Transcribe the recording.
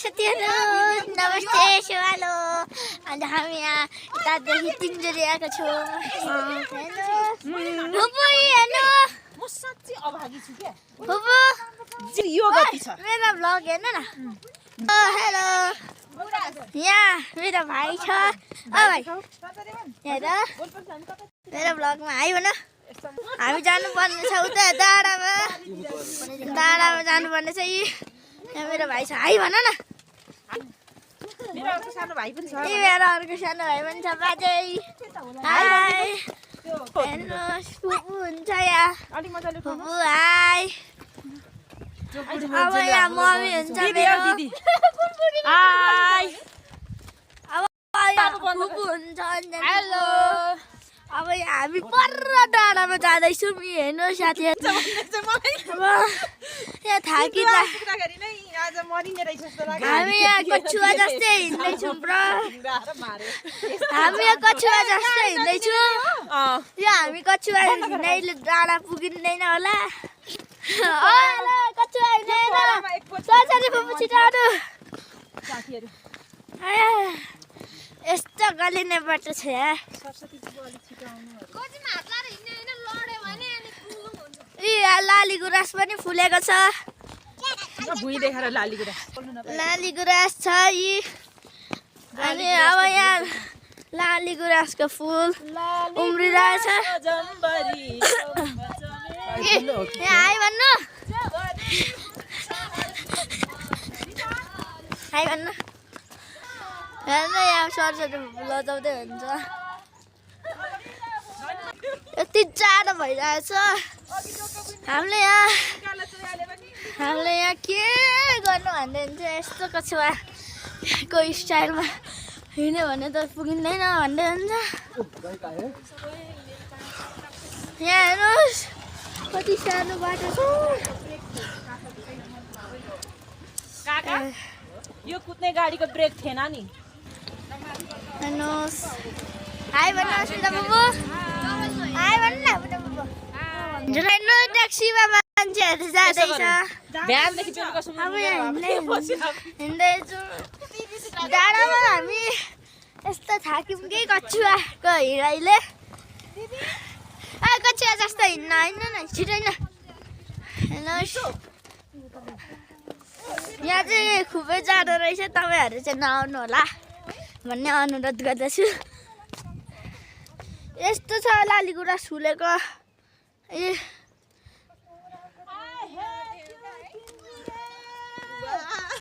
साथीहरू नमस्ते सेवालो आज हामी यहाँ यतादेखि तिनजोरी आएको छौँ फुपू हेर्नु म साच्चै अभागी छु के फुपू यो गति छ मेरो भ्लग हेर्नु न हेलो यहाँ मेरो भाइ छ भाइ हेर मेरो भ्लगमा हाई भन हामी जानुपर्ने छ उता डाँडामा जानुपर्ने छ यहाँ मेरो भाइ छ हाई भन न मेरो अर्को सानो भाइ पनि छ मेरो अर्को सानो भाइ पनि छ बाजे हाई हेर्नुहोस् फुपू हुन्छ यहाँ अलि मजाले फुपू हाई अब यहाँ मम्मी हुन्छ मेरो दिदी हाय अब यहाँ फुपू हुन्छ हेलो अब यहाँ हामी पर डाँडामा जाँदैछौँ हेर्नुहोस् साथीहरू अब यहाँ थाकिँदा हामी यहाँ कछुवा जस्तै हिँड्दैछौँ ब्रो हामी यहाँ कछुवा जस्तै हिँड्दैछौँ यहाँ हामी कछुवा हिँड्दै डाँडा पुगिँदैन होला कछुवा हिँड्दैन साथी फुपू छिटो आउनु यस्तो गलिने बाटो छ यहाँ लाली गुराँस पनि फुलेको छ भुइँ देखाएर लाली गुराँस छ यी अनि अब यहाँ लाली गुराँसको फुल उम्रिरहेछ यहाँ आइ भन्नु हाई भन्नु हेर्नु यहाँ सरस्वती लजाउँदै हुन्छ यति जाडो भइरहेछ हामीले यहाँ के गर्नु भन्दै हुन्छ यस्तो कछुवाको स्टाइलमा हिँड्यो भने त पुगिँदैन भन्दै हुन्छ यहाँ हेर्नुहोस् कति सानो बाटो छ यो कुद्ने गाडीको ब्रेक थिएन नि हेर्नुहोस् हाई भन्नुहोस् न बुबु हाई भन्नु न बुबु हेर्नु ट्याक्सीमा मान्छेहरू जाँदैछ बिहानदेखि बेलुकासम्म अब यहाँ हिँड्दैछु डाँडामा हामी यस्तो थाक्यौँ कि कछुवाको हिँडाइले कछुवा जस्तो हिँड्नु न छिटै न हेर्नुहोस् यहाँ चाहिँ खुबै जाडो रहेछ तपाईँहरू चाहिँ नआउनु होला भन्ने अनुरोध गर्दछु यस्तो छ लाली गुराँस फुलेको